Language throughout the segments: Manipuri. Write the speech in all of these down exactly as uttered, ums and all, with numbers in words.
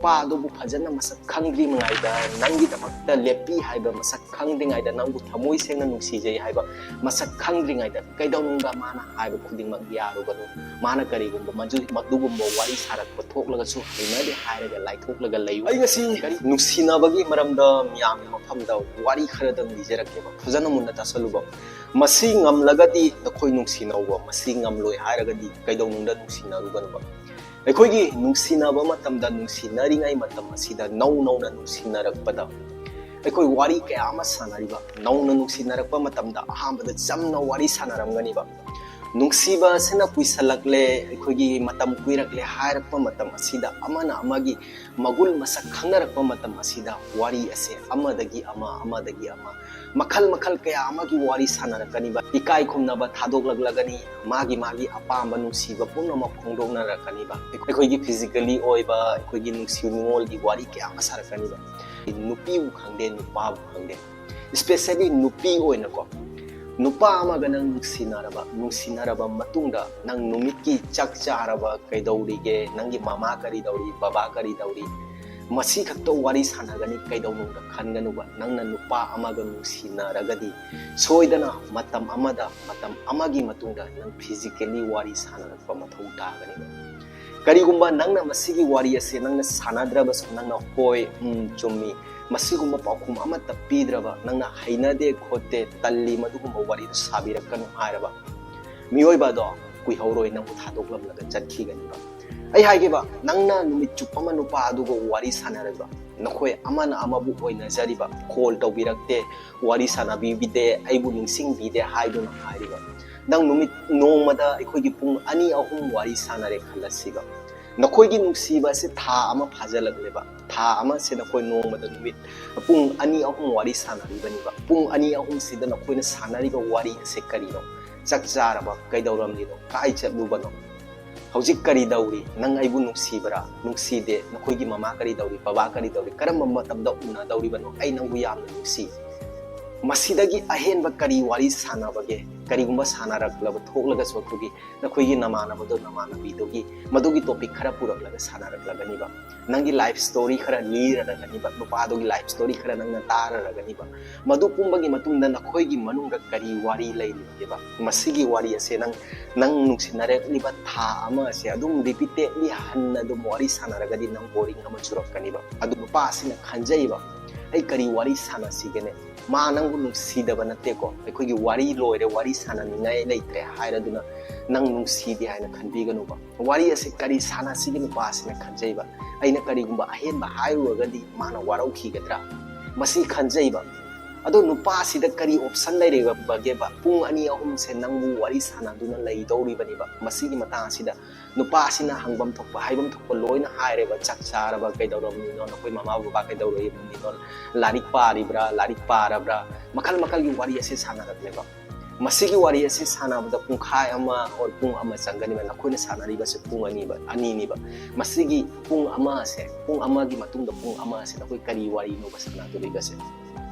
ꯅꯨꯄꯥ ꯑꯗꯨꯕꯨ ꯐꯖꯅ ꯃꯁꯛ ꯈꯪꯗ꯭ꯔꯤꯉꯩꯗ, ꯅꯪꯒꯤꯗꯃꯛꯇ ꯂꯦꯞꯄꯤ ꯍꯥꯏꯕ ꯃꯁꯛ ꯈꯪꯗ꯭ꯔꯤꯉꯩꯗ, ꯅꯪꯕꯨ ꯊꯃꯣꯏ ꯁꯦꯡꯅ ꯅꯨꯡꯁꯤꯖꯩ ꯍꯥꯏꯕ ꯃꯁꯛ ꯈꯪꯗ꯭ꯔꯤꯉꯩꯗ, ꯀꯩꯗꯧꯅꯨꯡꯗ ꯃꯥꯅ ꯍꯥꯏꯕ ꯈꯨꯗꯤꯡꯃꯛ ꯌꯥꯔꯨꯒꯅꯨ꯫ ꯃꯥꯅ ꯀꯔꯤꯒꯨꯝꯕ ꯃꯗꯨ-, ꯃꯗꯨꯒꯨꯝꯕ ꯋꯥꯔꯤ ꯁꯥꯔꯛꯄ ꯊꯣꯛꯂꯒꯁꯨ ꯍꯩꯅꯗꯦ ꯍꯥꯏꯔꯒ ꯂꯥꯏꯊꯣꯛꯂꯒ ꯂꯩꯌꯨ꯫ ꯑꯩ ꯉꯁꯤ ꯀꯔꯤ ꯅꯨꯡꯁꯤꯅꯕꯒꯤ ꯃꯔꯝꯗ ꯃꯤꯌꯥꯝꯒꯤ ꯃꯐꯝꯗ ꯋꯥꯔꯤ ꯈꯔꯗꯪ ꯂꯤꯖꯔꯛꯀꯦꯕ, ꯐꯖꯅ ꯃꯨꯟꯅ ꯇꯥꯁꯜꯂꯨꯕ꯫ ꯃꯁꯤ ꯉꯝꯂꯒꯗꯤ ꯅꯈꯣꯏ ꯅꯨꯡꯁꯤꯅꯧꯕ, ꯃꯁꯤ ꯉꯝꯂꯣꯏ ꯍꯥꯏꯔꯒꯗꯤ ꯀꯩꯗꯧꯅꯨꯡꯗ ꯅꯨꯡꯁꯤꯅꯔꯨꯒꯅꯨꯕ꯫ ꯑꯩꯈꯣꯏꯒꯤ ꯅꯨꯡꯁꯤꯅꯕ ꯃꯇꯝꯗ, ꯅꯨꯡꯁꯤꯅꯔꯤꯉꯩ ꯃꯇꯝ ꯑꯁꯤꯗ, ꯅꯧ ꯅꯧꯅ ꯅꯨꯡꯁꯤꯅꯔꯛꯄꯗ ꯑꯩꯈꯣꯏ ꯋꯥꯔꯤ ꯀꯌꯥ ꯑꯃ ꯁꯥꯟꯅꯔꯤꯕ, ꯅꯧꯅ ꯅꯨꯡꯁꯤꯅꯔꯛꯄ ꯃꯇꯝꯗ ꯑꯍꯥꯟꯕꯗ ꯆꯝꯅ ꯋꯥꯔꯤ ꯁꯥꯟꯅꯔꯝꯒꯅꯤꯕ꯫ ꯅꯨꯡꯁꯤꯕ ꯑꯁꯤꯅ ꯀꯨꯏꯁꯜꯂꯛꯂꯦ, ꯑꯩꯈꯣꯏꯒꯤ ꯃꯇꯝ ꯀꯨꯏꯔꯛꯂꯦ ꯍꯥꯏꯔꯛꯄ ꯃꯇꯝ ꯑꯁꯤꯗ, ꯑꯃꯅ ꯑꯃꯒꯤ ꯃꯒꯨꯟ ꯃꯁꯛ ꯈꯪꯅꯔꯛꯄ ꯃꯇꯝ ꯑꯁꯤꯗ, ꯋꯥꯔꯤ ꯑꯁꯦ ꯑꯃꯗꯒꯤ ꯑꯃ, ꯑꯃꯗꯒꯤ ꯑꯃ, ꯃꯈꯜ ꯃꯈꯜ ꯀꯌꯥ ꯑꯃꯒꯤ ꯋꯥꯔꯤ ꯁꯥꯟꯅꯔꯛꯀꯅꯤꯕ꯫ ꯏꯀꯥꯏ ꯈꯨꯝꯅꯕ ꯊꯥꯗꯣꯛꯂꯛꯂꯒꯅꯤ, ꯃꯥꯒꯤ ꯃꯥꯒꯤ ꯑꯄꯥꯝꯕ ꯅꯨꯡꯁꯤꯕ ꯄꯨꯝꯅꯃꯛ ꯐꯣꯡꯗꯣꯛꯅꯔꯛꯀꯅꯤꯕ꯫ ꯑꯩꯈꯣꯏꯒꯤ physically ꯑꯣꯏꯕ, ꯑꯩꯈꯣꯏꯒꯤ ꯅꯨꯡꯁꯤ ꯅꯨꯡꯉꯣꯜꯒꯤ ꯋꯥꯔꯤ ꯀꯌꯥ ꯑꯃ ꯁꯥꯔꯛꯀꯅꯤꯕ꯫ ꯅꯨꯄꯤꯕꯨ ꯈꯪꯗꯦ, ꯅꯨꯄꯥꯕꯨ ꯈꯪꯗꯦ, especially ꯅꯨꯄꯤ ꯑꯣꯏꯅꯀꯣ, ꯅꯨꯄꯥ ꯑꯃꯒ ꯅꯪ ꯅꯨꯡꯁꯤꯅꯔꯕ, ꯅꯨꯡꯁꯤꯅꯔꯕ ꯃꯇꯨꯡꯗ ꯅꯪ ꯅꯨꯃꯤꯠꯀꯤ ꯆꯥꯛ ꯆꯥꯔꯕ, ꯀꯩꯗꯧꯔꯤꯒꯦ, ꯅꯪꯒꯤ ꯃꯃꯥ ꯀꯔꯤ ꯇꯧꯔꯤ, ꯕꯕꯥ ꯀꯔꯤ ꯇꯧꯔꯤ, ꯃꯁꯤ ꯈꯛꯇ ꯋꯥꯔꯤ ꯁꯥꯟꯅꯒꯅꯤ꯫ ꯀꯩꯗꯧꯅꯨꯡꯗ ꯈꯟꯒꯅꯨꯕ, ꯅꯪꯅ ꯅꯨꯄꯥ ꯑꯃꯒ ꯅꯨꯡꯁꯤꯅꯔꯒꯗꯤ ꯁꯣꯏꯗꯅ ꯃꯇꯝ ꯑꯃꯗ, ꯃꯇꯝ ꯑꯃꯒꯤ ꯃꯇꯨꯡꯗ ꯅꯪ physically ꯋꯥꯔꯤ ꯁꯥꯟꯅꯔꯛꯄ ꯃꯊꯧ ꯇꯥꯒꯅꯤꯕ꯫ ꯀꯔꯤꯒꯨꯝꯕ ꯅꯪꯅ ꯃꯁꯤꯒꯤ ꯋꯥꯔꯤ ꯑꯁꯦ ꯅꯪꯅ ꯁꯥꯟꯅꯗ꯭ꯔꯕꯁꯨ, ꯅꯪꯅ "ꯍꯣꯏ, ꯎꯝ, ꯆꯨꯝꯃꯤ", ꯃꯁꯤꯒꯨꯝꯕ ꯄꯥꯎꯈꯨꯝ ꯑꯃꯠꯇ ꯄꯤꯗ꯭ꯔꯕ, ꯅꯪꯅ "ꯍꯩꯅꯗꯦ, ꯈꯣꯠꯇꯦ, ꯇꯜꯂꯤ, ꯃꯗꯨꯒꯨꯝꯕ ꯋꯥꯔꯤꯗꯨ ꯁꯥꯕꯤꯔꯛꯀꯅꯨ" ꯍꯥꯏꯔꯕ, ꯃꯤꯑꯣꯏꯕ ꯑꯗꯣ ꯀꯨꯏꯍꯧꯔꯣꯏ, ꯅꯪꯕꯨ ꯊꯥꯗꯣꯛꯂꯝꯂꯒ ꯆꯠꯈꯤꯒꯅꯤꯕ꯫ ꯑꯩ ꯍꯥꯏꯒꯦꯕ, ꯅꯪꯅ ꯅꯨꯃꯤꯠ ꯆꯨꯞꯄ ꯑꯃ ꯅꯨꯄꯥ ꯑꯗꯨꯒ ꯋꯥꯔꯤ ꯁꯥꯟꯅꯔꯤꯕ, ꯅꯈꯣꯏ ꯑꯃꯅ ꯑꯃꯕꯨ ꯑꯣꯏꯅꯖꯔꯤꯕ, call ꯇꯧꯕꯤꯔꯛꯇꯦ, ꯋꯥꯔꯤ ꯁꯥꯟꯅꯕꯤꯗꯦ, ꯑꯩꯕꯨ ꯅꯤꯡꯁꯤꯡꯕꯤꯗꯦ ꯍꯥꯏꯗꯨꯅ ꯍꯥꯏꯔꯤꯕ, ꯅꯪ ꯅꯨꯃꯤꯠ ꯅꯣꯡꯃꯗ ꯑꯩꯈꯣꯏꯒꯤ ꯄꯨꯡ ꯑꯅꯤ ꯑꯍꯨꯝ ꯋꯥꯔꯤ ꯁꯥꯟꯅꯔꯦ ꯈꯜꯂꯁꯤꯕ꯫ ꯅꯈꯣꯏꯒꯤ ꯅꯨꯡꯁꯤꯕ ꯑꯁꯤ ꯊꯥ ꯑꯃ ꯐꯥꯖꯤꯜꯂꯛꯂꯦꯕ꯫ ꯊꯥ ꯑꯃꯁꯦ ꯅꯈꯣꯏ ꯅꯣꯡꯃꯗ ꯅꯨꯃꯤꯠ ꯄꯨꯡ ꯑꯅꯤ ꯑꯍꯨꯝ ꯋꯥꯔꯤ ꯁꯥꯟꯅꯔꯤꯕꯅꯤꯕ꯫ ꯄꯨꯡ ꯑꯅꯤ ꯑꯍꯨꯝꯁꯤꯗ ꯅꯈꯣꯏꯅ ꯁꯥꯟꯅꯔꯤꯕ ꯋꯥꯔꯤ ꯑꯁꯦ ꯀꯔꯤꯅꯣ? ꯆꯥꯛ ꯆꯥꯔꯕ? ꯀꯩꯗꯧꯔꯝꯂꯤꯅꯣ? ꯀꯥꯏ ꯆꯠꯂꯨꯕꯅꯣ? ꯍꯧꯖꯤꯛ ꯀꯔꯤ ꯇꯧꯔꯤ? ꯅꯪ ꯑꯩꯕꯨ ꯅꯨꯡꯁꯤꯕ꯭ꯔꯥ? ꯅꯨꯡꯁꯤꯗꯦ꯫ ꯅꯈꯣꯏꯒꯤ ꯃꯃꯥ ꯀꯔꯤ ꯇꯧꯔꯤ? ꯕꯕꯥ ꯀꯔꯤ ꯇꯧꯔꯤ? ꯀꯔꯝꯕ ꯃꯇꯝꯗ ꯎꯅꯗꯧꯔꯤꯕꯅꯣ? ꯑꯩ ꯅꯪꯕꯨ ꯌꯥꯝꯅ ꯅꯨꯡꯁꯤ꯫ ꯃꯁꯤꯗꯒꯤ ꯑꯍꯦꯟꯕ ꯀꯔꯤ ꯋꯥꯔꯤ ꯁꯥꯟꯅꯕꯒꯦ? ꯀꯔꯤꯒꯨꯝꯕ ꯁꯥꯟꯅꯔꯛꯂꯕ ꯊꯣꯛꯂꯒꯁꯨ ꯑꯩꯈꯣꯏꯒꯤ, ꯅꯈꯣꯏꯒꯤ ꯅꯃꯥꯟꯅꯕꯗꯣ, ꯅꯃꯥꯟꯅꯕꯤꯗꯨꯒꯤ ꯃꯗꯨꯒꯤ topic ꯈꯔ ꯄꯨꯔꯛꯂꯒ ꯁꯥꯟꯅꯔꯛꯂꯒꯅꯤꯕ꯫ ꯅꯪꯒꯤ life story ꯈꯔ ꯂꯤꯔꯔꯒꯅꯤꯕ, ꯅꯨꯄꯥꯗꯨꯒꯤ life story ꯈꯔ ꯅꯪꯅ ꯇꯥꯔꯔꯒꯅꯤꯕ꯫ ꯃꯗꯨ ꯄꯨꯝꯕꯒꯤ ꯃꯇꯨꯡꯗ ꯅꯈꯣꯏꯒꯤ ꯃꯅꯨꯡꯗ ꯀꯔꯤ ꯋꯥꯔꯤ ꯂꯩꯔꯤꯕꯒꯦꯕ? ꯃꯁꯤꯒꯤ ꯋꯥꯔꯤ ꯑꯁꯦ ꯅꯪ, ꯅꯪ ꯅꯨꯡꯁꯤꯅꯔꯛꯂꯤꯕ ꯊꯥ ꯑꯃ ꯑꯁꯦ ꯑꯗꯨꯝ repeatedly ꯍꯟꯅ ꯑꯗꯨꯝ ꯋꯥꯔꯤ ꯁꯥꯟꯅꯔꯒꯗꯤ ꯅꯪ boring ꯑꯃ ꯆꯨꯔꯛꯀꯅꯤꯕ꯫ ꯑꯗꯨ ꯅꯨꯄꯥ ꯑꯁꯤꯅ ꯈꯟꯖꯩꯕ, "ꯑꯩ ꯀꯔꯤ ꯋꯥꯔꯤ ꯁꯥꯟꯅꯁꯤꯒꯦꯅꯦ? ꯃꯥ ꯅꯪꯕꯨ ꯅꯨꯡꯁꯤꯗꯕ ꯅꯠꯇꯦꯀꯣ, ꯑꯩꯈꯣꯏꯒꯤ ꯋꯥꯔꯤ ꯂꯣꯏꯔꯦ, ꯋꯥꯔꯤ ꯁꯥꯟꯅꯅꯤꯡꯉꯥꯏ ꯂꯩꯇ꯭ꯔꯦ" ꯍꯥꯏꯔꯗꯨꯅ ꯅꯪ ꯅꯨꯡꯁꯤꯗꯦ ꯍꯥꯏꯅ ꯈꯟꯕꯤꯒꯅꯨꯕ꯫ ꯋꯥꯔꯤ ꯑꯁꯦ ꯀꯔꯤ ꯁꯥꯟꯅꯁꯤꯒꯦ? ꯅꯨꯄꯥ ꯑꯁꯤꯅ ꯈꯟꯖꯩꯕ, "ꯑꯩꯅ ꯀꯔꯤꯒꯨꯝꯕ ꯑꯍꯦꯟꯕ ꯍꯥꯏꯔꯨꯔꯒꯗꯤ ꯃꯥꯅ ꯋꯥꯔꯧꯈꯤꯒꯗ꯭ꯔꯥ?" ꯃꯁꯤ ꯈꯟꯖꯩꯕ꯫ ꯑꯗꯣ ꯅꯨꯄꯥꯁꯤꯗ ꯀꯔꯤ option ꯂꯩꯔꯕꯒꯦꯕ? ꯄꯨꯡ ꯑꯅꯤ ꯑꯍꯨꯝꯁꯦ ꯅꯪꯕꯨ ꯋꯥꯔꯤ ꯁꯥꯟꯅꯗꯨꯅ ꯂꯩꯗꯧꯔꯤꯕꯅꯦꯕ꯫ ꯃꯁꯤꯒꯤ ꯃꯇꯥꯡ ꯑꯁꯤꯗ ꯅꯨꯄꯥꯁꯤꯅ ꯍꯪꯐꯝ ꯊꯣꯛꯄ, ꯍꯥꯏꯐꯝ ꯊꯣꯛꯄ ꯂꯣꯏꯅ ꯍꯥꯏꯔꯦꯕ꯫ "ꯆꯥꯛ ꯆꯥꯔꯕ? ꯀꯩꯗꯧꯔꯝꯃꯤꯅꯣ? ꯅꯈꯣꯏ ꯃꯃꯥ ꯕꯕꯥ ꯀꯩꯗꯧꯔꯝꯃꯤꯅꯣ? ꯂꯥꯏꯔꯤꯛ ꯄꯥꯔꯤꯕ꯭ꯔꯥ? ꯂꯥꯏꯔꯤꯛ ꯄꯥꯔꯕ꯭ꯔꯥ?" ꯃꯈꯜ ꯃꯈꯜꯒꯤ ꯋꯥꯔꯤ ꯑꯁꯦ ꯁꯥꯟꯅꯔꯛꯂꯦꯕ꯫ ꯃꯁꯤꯒꯤ ꯋꯥꯔꯤ ꯑꯁꯦ ꯁꯥꯟꯅꯕꯗ ꯄꯨꯡꯈꯥꯏ ꯑꯃ or ꯄꯨꯡ ꯑꯃ ꯆꯪꯒꯅꯤꯕ꯫ ꯅꯈꯣꯏꯅ ꯁꯥꯟꯅꯔꯤꯕꯁꯦ ꯄꯨꯡ ꯑꯅꯤꯕ, ꯑꯅꯤꯅꯤꯕ꯫ ꯃꯁꯤꯒꯤ ꯄꯨꯡ ꯑꯃ ꯑꯁꯦ, ꯄꯨꯡ ꯑꯃꯒꯤ ꯃꯇꯨꯡꯗ ꯄꯨꯡ ꯑꯃ ꯑꯁꯦ ꯅꯈꯣꯏ ꯀꯔꯤ ꯋꯥꯔꯤꯅꯣꯕ ꯁꯥꯟꯅꯗꯣꯔꯤꯕꯁꯦ?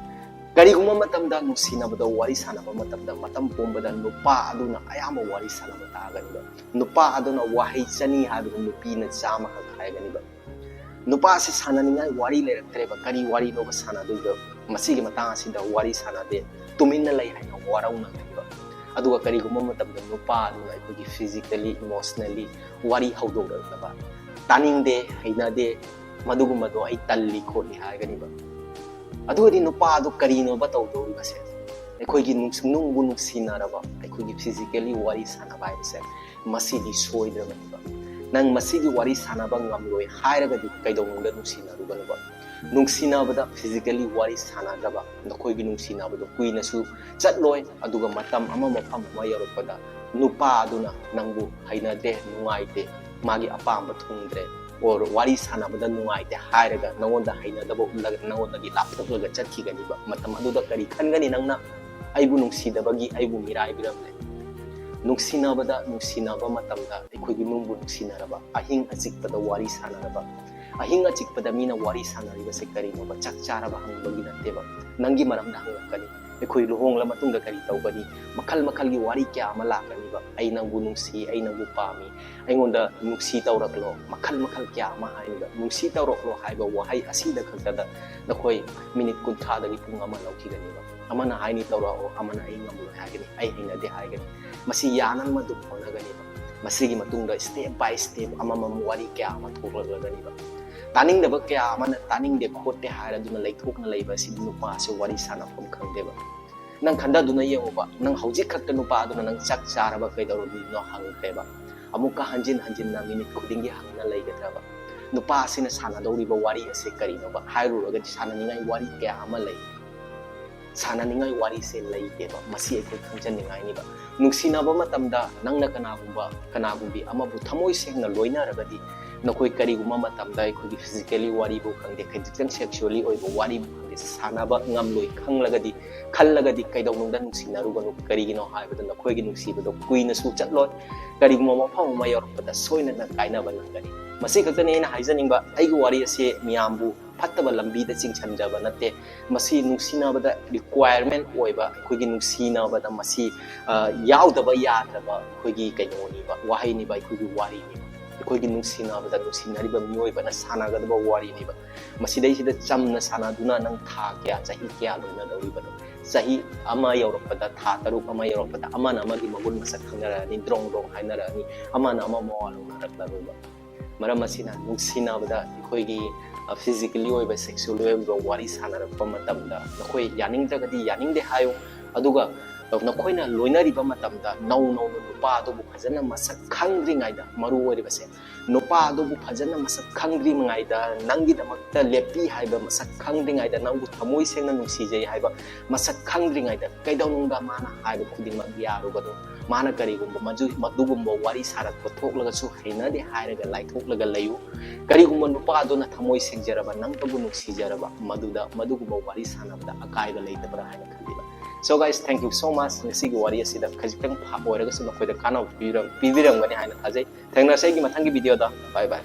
ꯀꯔꯤꯒꯨꯝꯕ ꯃꯇꯝꯗ ꯅꯨꯡꯁꯤꯅꯕꯗ ꯋꯥꯔꯤ ꯁꯥꯟꯅꯕ ꯃꯇꯝꯗ, ꯃꯇꯝ ꯄꯨꯝꯕꯗ ꯅꯨꯄꯥ ꯑꯗꯨꯅ ꯑꯌꯥꯝꯕ ꯋꯥꯔꯤ ꯁꯥꯟꯅꯕ ꯇꯥꯒꯅꯤꯕ꯫ ꯅꯨꯄꯥ ꯑꯗꯨꯅ ꯋꯥꯍꯩ ꯆꯅꯤ ꯍꯥꯏꯕꯗꯨ ꯅꯨꯄꯤꯅ ꯆꯥꯝꯃꯈꯛ ꯍꯥꯏꯒꯅꯤꯕ꯫ ꯅꯨꯄꯥꯁꯤ ꯁꯥꯟꯅꯅꯤꯡꯉꯥꯏ ꯋꯥꯔꯤ ꯂꯩꯔꯛꯇ꯭ꯔꯦꯕ꯫ ꯀꯔꯤ ꯋꯥꯔꯤꯅꯣꯕ ꯁꯥꯟꯅꯗꯣꯏꯗꯣ? ꯃꯁꯤꯒꯤ ꯃꯇꯥꯡ ꯑꯁꯤꯗ ꯋꯥꯔꯤ ꯁꯥꯟꯅꯗꯦ, ꯇꯨꯃꯤꯟꯅ ꯂꯩ ꯍꯥꯏꯅ ꯋꯥꯔꯧꯅꯒꯅꯤꯕ꯫ ꯑꯗꯨꯒ ꯀꯔꯤꯒꯨꯝꯕ ꯃꯇꯝꯗ ꯅꯨꯄꯥ ꯑꯗꯨꯅ ꯑꯩꯈꯣꯏꯒꯤ physically, emotionally ꯋꯥꯔꯤ ꯍꯧꯗꯣꯛꯂꯛꯅꯕ, "ꯇꯥꯅꯤꯡꯗꯦ, ꯍꯩꯅꯗꯦ, ꯃꯗꯨꯒꯨꯝꯕꯗꯣ ꯑꯩ ꯇꯜꯂꯤ ꯈꯣꯠꯂꯤ" ꯍꯥꯏꯒꯅꯤꯕ꯫ ꯑꯗꯨꯒꯗꯤ ꯅꯨꯄꯥ ꯑꯗꯨ ꯀꯔꯤꯅꯣꯕ ꯇꯧꯗꯧꯔꯤꯕꯁꯦ? ꯑꯩꯈꯣꯏꯒꯤ ꯅꯨꯡꯁꯤ-, ꯅꯨꯡꯕꯨ ꯅꯨꯡꯁꯤꯅꯔꯕ, ꯑꯩꯈꯣꯏꯒꯤ physically ꯋꯥꯔꯤ ꯁꯥꯟꯅꯕ ꯍꯥꯏꯕꯁꯦ ꯃꯁꯤꯗꯤ ꯁꯣꯏꯗ꯭ꯔꯕꯅꯦꯕ꯫ ꯅꯪ ꯃꯁꯤꯒꯤ ꯋꯥꯔꯤ ꯁꯥꯟꯅꯕ ꯉꯝꯂꯣꯏ ꯍꯥꯏꯔꯒꯗꯤ ꯀꯩꯗꯧꯅꯨꯡꯗ ꯅꯨꯡꯁꯤꯅꯔꯨꯒꯅꯨꯕ꯫ ꯅꯨꯡꯁꯤꯅꯕꯗ physically ꯋꯥꯔꯤ ꯁꯥꯟꯅꯗ꯭ꯔꯕ, ꯅꯈꯣꯏꯒꯤ ꯅꯨꯡꯁꯤꯅꯕꯗꯨ ꯀꯨꯏꯅꯁꯨ ꯆꯠꯂꯣꯏ꯫ ꯑꯗꯨꯒ ꯃꯇꯝ ꯑꯃ, ꯃꯐꯝ ꯑꯃ ꯌꯧꯔꯛꯄꯗ ꯅꯨꯄꯥ ꯑꯗꯨꯅ ꯅꯪꯕꯨ ꯍꯩꯅꯗꯦ, ꯅꯨꯡꯉꯥꯏꯇꯦ, ꯃꯥꯒꯤ ꯑꯄꯥꯝꯕ ꯊꯨꯡꯗ꯭ꯔꯦ, or ꯋꯥꯔꯤ ꯁꯥꯟꯅꯕꯗ ꯅꯨꯡꯉꯥꯏꯇꯦ ꯍꯥꯏꯔꯒ ꯅꯉꯣꯟꯗ ꯍꯩꯅꯗꯕ ꯎꯠꯂꯒ ꯅꯉꯣꯟꯗꯒꯤ ꯂꯥꯞꯊꯣꯛꯂꯒ ꯆꯠꯈꯤꯒꯅꯤꯕ꯫ ꯃꯇꯝ ꯑꯗꯨꯗ ꯀꯔꯤ ꯈꯟꯒꯅꯤ ꯅꯪꯅ? "ꯑꯩꯕꯨ ꯅꯨꯡꯁꯤꯗꯕꯒꯤ ꯑꯩꯕꯨ ꯃꯤꯔꯥꯏꯕꯤꯔꯝꯂꯦ"꯫ ꯅꯨꯡꯁꯤꯅꯕꯗ ꯅꯨꯡꯁꯤꯅꯕ ꯃꯇꯝꯗ ꯑꯩꯈꯣꯏꯒꯤ ꯅꯨꯡꯕꯨ ꯅꯨꯡꯁꯤꯅꯔꯕ, ꯑꯍꯤꯡ ꯑꯆꯤꯛꯄꯗ ꯋꯥꯔꯤ ꯁꯥꯟꯅꯔꯕ, ꯑꯍꯤꯡ ꯑꯆꯤꯛꯄꯗ ꯃꯤꯅ ꯋꯥꯔꯤ ꯁꯥꯟꯅꯔꯤꯕꯁꯦ ꯀꯔꯤꯅꯣꯕ? ꯆꯥꯛ ꯆꯥꯔꯕ ꯍꯪꯕꯒꯤ ꯅꯠꯇꯦꯕ, ꯅꯪꯒꯤ ꯃꯔꯝꯗ ꯍꯪꯂꯛꯀꯅꯤ꯫ ꯑꯩꯈꯣꯏ ꯂꯨꯍꯣꯡꯂ ꯃꯇꯨꯡꯗ ꯀꯔꯤ ꯇꯧꯒꯅꯤ? ꯃꯈꯜ ꯃꯈꯜꯒꯤ ꯋꯥꯔꯤ ꯀꯌꯥ ꯑꯃ ꯂꯥꯛꯀꯅꯤꯕ꯫ "ꯑꯩ ꯅꯪꯕꯨ ꯅꯨꯡꯁꯤ, ꯑꯩ ꯅꯪꯕꯨ ꯄꯥꯝꯃꯤ, ꯑꯩꯉꯣꯟꯗ ꯅꯨꯡꯁꯤ ꯇꯧꯔꯛꯂꯣ", ꯃꯈꯜ ꯃꯈꯜ ꯀꯌꯥ ꯑꯃ ꯍꯥꯏꯅꯤꯕ꯫ "ꯅꯨꯡꯁꯤ ꯇꯧꯔꯛꯂꯣ" ꯍꯥꯏꯕ ꯋꯥꯍꯩ ꯑꯁꯤꯗ ꯈꯛꯇꯗ ꯅꯈꯣꯏ ꯃꯤꯅꯤꯠ ꯀꯨꯟꯊ꯭ꯔꯥꯗꯒꯤ ꯄꯨꯡ ꯑꯃ ꯂꯧꯈꯤꯒꯅꯤꯕ꯫ ꯑꯃꯅ ꯍꯥꯏꯅꯤ "ꯇꯧꯔꯛꯑꯣ", ꯑꯃꯅ "ꯑꯩ ꯉꯝꯂꯣꯏ" ꯍꯥꯏꯒꯅꯤ, "ꯑꯩ ꯍꯩꯅꯗꯦ" ꯍꯥꯏꯒꯅꯤ꯫ ꯃꯁꯤ ꯌꯥꯅꯅꯕ ꯑꯗꯨꯝ ꯍꯣꯠꯅꯒꯅꯤꯕ꯫ ꯃꯁꯤꯒꯤ ꯃꯇꯨꯡꯗ step by step ꯑꯃꯃꯝ ꯋꯥꯔꯤ ꯀꯌꯥ ꯑꯃ ꯊꯣꯛꯂꯛꯂꯒꯅꯤꯕ꯫ ꯇꯥꯅꯤꯡꯗꯕ ꯀꯌꯥ ꯑꯃꯅ "ꯇꯥꯅꯤꯡꯗꯦ ꯈꯣꯠꯇꯦ" ꯍꯥꯏꯔꯗꯨꯅ ꯂꯩꯊꯣꯛꯅ ꯂꯩꯕ ꯑꯁꯤꯗꯤ ꯅꯨꯄꯥꯁꯦ ꯋꯥꯔꯤ ꯁꯥꯟꯅꯐꯝ ꯈꯪꯗꯦꯕ꯫ ꯅꯪ ꯈꯟꯊꯗꯨꯅ ꯌꯦꯡꯉꯨꯕ, ꯅꯪ ꯍꯧꯖꯤꯛ ꯈꯛꯇ ꯅꯨꯄꯥ ꯑꯗꯨꯅ "ꯅꯪ ꯆꯥꯛ ꯆꯥꯔꯕ, ꯀꯩꯗꯧꯔꯝꯃꯤꯅꯣ?" ꯍꯪꯈ꯭ꯔꯦꯕ꯫ ꯑꯃꯨꯛꯀ ꯍꯟꯖꯤꯟ ꯍꯟꯖꯤꯟꯅ ꯃꯤꯅꯤꯠ ꯈꯨꯗꯤꯡꯒꯤ ꯍꯪꯅ ꯂꯩꯒꯗ꯭ꯔꯕ? ꯅꯨꯄꯥ ꯑꯁꯤꯅ ꯁꯥꯟꯅꯗꯧꯔꯤꯕ ꯋꯥꯔꯤ ꯑꯁꯤ ꯀꯔꯤꯅꯣꯕ? ꯍꯥꯏꯔꯨꯔꯒꯗꯤ ꯁꯥꯟꯅꯅꯤꯡꯉꯥꯏ ꯋꯥꯔꯤ ꯀꯌꯥ ꯑꯃ ꯂꯩ꯫ ꯁꯥꯟꯅꯅꯤꯡꯉꯥꯏ ꯋꯥꯔꯤꯁꯦ ꯂꯩꯇꯦꯕ꯫ ꯃꯁꯤ ꯑꯩꯈꯣꯏ ꯈꯪꯖꯅꯤꯡꯉꯥꯏꯅꯤꯕ꯫ ꯅꯨꯡꯁꯤꯅꯕ ꯃꯇꯝꯗ ꯅꯪꯅ ꯀꯅꯥꯒꯨꯝꯕ, ꯀꯅꯥꯒꯨꯝꯕꯤ ꯑꯃꯕꯨ ꯊꯃꯣꯏ ꯁꯦꯡꯅ ꯂꯣꯏꯅꯔꯒꯗꯤ, ꯅꯈꯣꯏ ꯀꯔꯤꯒꯨꯝꯕ ꯃꯇꯝꯗ ꯑꯩꯈꯣꯏꯒꯤ physically ꯋꯥꯔꯤꯕꯨ ꯈꯪꯗꯦ, ꯈꯖꯤꯛꯇꯪ sexually ꯑꯣꯏꯕ ꯋꯥꯔꯤꯕꯨ ꯈꯪꯗꯦ, ꯁꯥꯟꯅꯕ ꯉꯝꯂꯣꯏ ꯈꯪꯂꯒꯗꯤ, ꯈꯜꯂꯒꯗꯤ ꯀꯩꯗꯧꯅꯨꯡꯗ ꯅꯨꯡꯁꯤꯅꯔꯨꯒꯅꯨ꯫ ꯀꯔꯤꯒꯤꯅꯣ ꯍꯥꯏꯕꯗ ꯅꯈꯣꯏꯒꯤ ꯅꯨꯡꯁꯤꯕꯗꯣ ꯀꯨꯏꯅꯁꯨ ꯆꯠꯂꯣꯏ꯫ ꯀꯔꯤꯒꯨꯝꯕ ꯃꯐꯝ ꯑꯃ ꯌꯧꯔꯛꯄꯗ ꯁꯣꯏꯗꯅ ꯀꯥꯏꯅꯕ ꯅꯪꯒꯅꯤ꯫ ꯃꯁꯤ ꯈꯛꯇꯅꯤ ꯑꯩꯅ ꯍꯥꯏꯖꯅꯤꯡꯕ꯫ ꯑꯩꯒꯤ ꯋꯥꯔꯤ ꯑꯁꯤ ꯃꯤꯌꯥꯝꯕꯨ ꯐꯠꯇꯕ ꯂꯝꯕꯤꯗ ꯆꯤꯡꯁꯤꯟꯖꯕ ꯅꯠꯇꯦ꯫ ꯃꯁꯤ ꯅꯨꯡꯁꯤꯅꯕꯗ requirement ꯑꯣꯏꯕ, ꯑꯩꯈꯣꯏꯒꯤ ꯅꯨꯡꯁꯤꯅꯕꯗ ꯃꯁꯤ, ꯑ, ꯌꯥꯎꯗꯕ ꯌꯥꯗ꯭ꯔꯕ ꯑꯩꯈꯣꯏꯒꯤ ꯀꯩꯅꯣꯅꯤꯕ, ꯋꯥꯍꯩꯅꯤꯕ, ꯑꯩꯈꯣꯏꯒꯤ ꯋꯥꯔꯤꯅꯤꯕ꯫ ꯑꯩꯈꯣꯏꯒꯤ ꯅꯨꯡꯁꯤꯅꯕꯗ ꯅꯨꯡꯁꯤꯅꯔꯤꯕ ꯃꯤꯑꯣꯏꯕꯅ ꯁꯥꯟꯅꯒꯗꯕ ꯋꯥꯔꯤꯅꯤꯕ꯫ ꯃꯁꯤꯗꯩꯁꯤꯗ ꯆꯝꯅ ꯁꯥꯟꯅꯗꯨꯅ ꯅꯪ ꯊꯥ ꯀꯌꯥ, ꯆꯍꯤ ꯀꯌꯥ ꯂꯣꯏꯅꯗꯧꯔꯤꯕꯅꯣ? ꯆꯍꯤ ꯑꯃ ꯌꯧꯔꯛꯄꯗ, ꯊꯥ ꯇꯔꯨꯛ ꯑꯃ ꯌꯧꯔꯛꯄꯗ ꯑꯃꯅ ꯑꯃꯒꯤ ꯃꯒꯨꯟ ꯃꯁꯛ ꯈꯪꯅꯔꯛꯑꯅꯤ, ꯗ꯭ꯔꯣꯡ ꯗ꯭ꯔꯣꯡ ꯍꯥꯏꯅꯔꯛꯑꯅꯤ, ꯑꯃꯅ ꯑꯃ ꯃꯋꯥ ꯂꯧꯅꯔꯛꯂꯔꯣꯏꯕ꯫ ꯃꯔꯝ ꯑꯁꯤꯅ ꯅꯨꯡꯁꯤꯅꯕꯗ ꯑꯩꯈꯣꯏꯒꯤ, ꯑ, physically ꯑꯣꯏꯕ, sexually ꯑꯣꯏꯕ ꯋꯥꯔꯤ ꯁꯥꯟꯅꯔꯛꯄ ꯃꯇꯝꯗ ꯅꯈꯣꯏ ꯌꯥꯅꯤꯡꯗ꯭ꯔꯒꯗꯤ ꯌꯥꯅꯤꯡꯗꯦ ꯍꯥꯏꯌꯨ꯫ ꯑꯗꯨꯒ ꯅꯈꯣꯏꯅ ꯂꯣꯏꯅꯔꯤꯕ ꯃꯇꯝꯗ ꯅꯧ ꯅꯧꯅ ꯅꯨꯄꯥ ꯑꯗꯨꯕꯨ ꯐꯖꯅ ꯃꯁꯛ ꯈꯪꯗ꯭ꯔꯤꯉꯩꯗ, ꯃꯔꯨ ꯑꯣꯏꯔꯤꯕꯁꯦ, ꯅꯨꯄꯥ ꯑꯗꯨꯕꯨ ꯐꯖꯅ ꯃꯁꯛ ꯈꯪꯗ꯭ꯔꯤꯉꯩꯗ, ꯅꯪꯒꯤꯗꯃꯛꯇ ꯂꯦꯞꯄꯤ ꯍꯥꯏꯕ ꯃꯁꯛ ꯈꯪꯗ꯭ꯔꯤꯉꯩꯗ, ꯅꯪꯕꯨ ꯊꯃꯣꯏ ꯁꯦꯡꯅ ꯅꯨꯡꯁꯤꯖꯩ ꯍꯥꯏꯕ ꯃꯁꯛ ꯈꯪꯗ꯭ꯔꯤꯉꯩꯗ, ꯀꯩꯗꯧꯅꯨꯡꯗ ꯃꯥꯅ ꯍꯥꯏꯕ ꯈꯨꯗꯤꯡꯃꯛ ꯌꯥꯔꯨꯒꯅꯨ꯫ ꯃꯥꯅ ꯀꯔꯤꯒꯨꯝꯕ ꯃꯗꯨ-, ꯃꯗꯨꯒꯨꯝꯕ ꯋꯥꯔꯤ ꯁꯥꯔꯛꯄ ꯊꯣꯛꯂꯒꯁꯨ ꯍꯩꯅꯗꯦ ꯍꯥꯏꯔꯒ ꯂꯥꯏꯊꯣꯛꯂꯒ ꯂꯩꯌꯨ꯫ ꯀꯔꯤꯒꯨꯝꯕ ꯅꯨꯄꯥ ꯑꯗꯨꯅ ꯊꯃꯣꯏ ꯁꯦꯡꯖꯔꯕ, ꯅꯪꯇꯕꯨ ꯅꯨꯡꯁꯤꯖꯔꯕ, ꯃꯗꯨꯗ, ꯃꯗꯨꯒꯨꯝꯕ ꯋꯥꯔꯤ ꯁꯥꯟꯅꯕꯗ ꯑꯀꯥꯏꯕ ꯂꯩꯇꯕ꯭ꯔꯥ ꯍꯥꯏꯅ ꯈꯜꯂꯤꯕ? So guys, thank you so much꯫ ꯉꯁꯤꯒꯤ ꯋꯥꯔꯤ ꯑꯁꯤꯗ ꯈꯖꯤꯛꯇꯪ ꯐꯥ-, ꯑꯣꯏꯔꯒꯁꯨ ꯅꯈꯣꯏꯗ ꯀꯥꯟꯅꯕ ꯄꯤꯕꯤꯔꯝ-, ꯄꯤꯕꯤꯔꯝꯒꯅꯤ ꯍꯥꯏꯅ ꯊꯥꯖꯩ꯫ ꯊꯦꯡꯅꯔꯁꯦ ꯑꯩꯒꯤ ꯃꯊꯪꯒꯤ video ꯗ꯫ Bye bye꯫